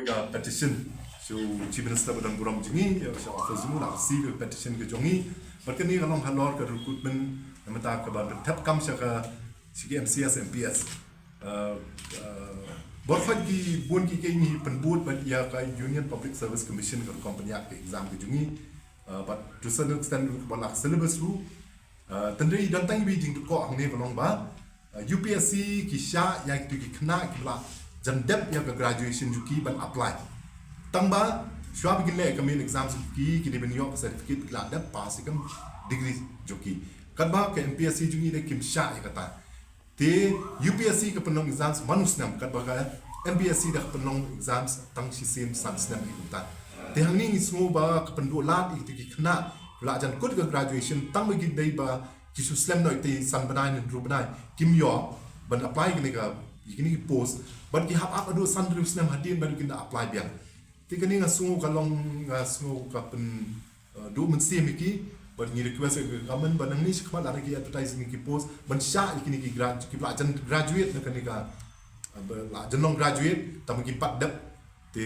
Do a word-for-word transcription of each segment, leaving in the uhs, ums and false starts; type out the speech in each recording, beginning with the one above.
Ka petition sha u Chief Minister ba don burom jong ngi, ïa, sha office jong u, la receive ka petition ka jong ngi. Bad kane ka long halor ka recruitment, namar kaba thep kam sha ka, sha ki M C S, M P S. Uh, uh, bor khot ki bun ki, ki ngi pynbud bad ïa ka Union Public Service Commission ka company ka exam ka jong ngi. Uh, bad to some extent ba la syllabus ruh. Uh, tang dei don tang iwei i jingthoh hangne ka long ba, uh, U P S C ki shah ïa kito ki khynnah kiba la jan dep ïa ka graduation jong ki ban apply. Tang ba shuwa ba kin leh ka main exam jong ki, ki dei ban ïoh ka certificate ki la dep pass ïa ka degree jong ki. Katba ka M P S C jong ngi dei kim shah ïa kata. Te U P S C ka pynlong exams man u snem, katba ka M P S C da ka pynlong exams tang shisien san snem ïa kata. Te hangne ngi sngew ba ka pynduh lad ïa kito ki khynnah la jan kut ka graduation tang ba ki dei ba ki shu slem noh ïa ki san bnai ne hynriew bnai, kim ïoh ban apply kine ka, ïa kine ki post, bad ki hap ap haduh san hynriew snem hadien ba kin da apply biang. Te kane nga sngew ka long, nga sngew ka pyn, uh, duh mynsiem ïa ki, bad ngi request ïa ka government ba nangne shakhmat lada ki advertise ïa ki post, ban shah ïa kine ki grad, kiba la jan graduate na kane ka, uh, ba la jan long graduate, tang ba kim pat dep. Te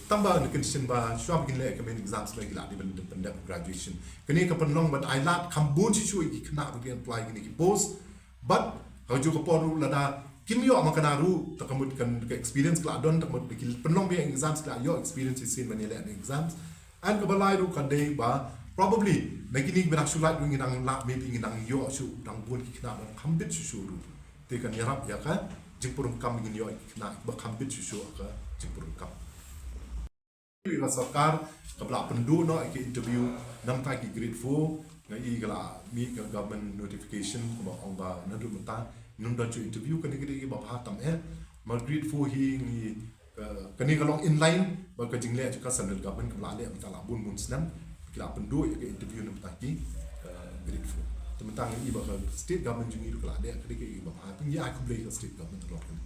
tang ba na condition ba shuwa ba kin leh ka main exams ba ki la dei ban, ban dep graduation. Kane ka pynlong ban ai lad kham bun shuh shuh ïa ki khynnah ba ki apply ïa kine ki post. Bad ha kajuh ka por ruh lada kim ïoh ma kane ruh, te ka mut kan ka experience ka la don, te ka mut ki pynlong biang exams ki la ïoh experience shisien ban ïaleh exams. And kaba lai ruh ka dei ba probably na kine kiba dang shu lait ruh ngi dang lah, maybe ngi dang ïoh shuh dang bun ki khynnah ba kham bit shuh shuh ruh. Te kan ïarap ïa ka jingpynrung kam, ngin ïoh ki khynnah ba kham bit shuh shuh ka jingpynrung kam. Ka sorkar kaba la pynduh noh ïa ka interview na bynta ki grade four, nga i ka la mih ka government notification kaba ong ba naduh mynta ngim don shuh interview. Kane ka dei kaba bha tam eh. Ma grade four hi ngi, eh, kane ka long in line bad ka jingleh jong ka central government kaba la leh mynta la bun bun snem. Ki la pynduh ïa ka interview na bynta ki, eh, grade four. Te mynta nga i ba ka state government jong ngi ruh ka la leh, ka dei kaba bha. Te ngi ai khublei ka state government halor kane.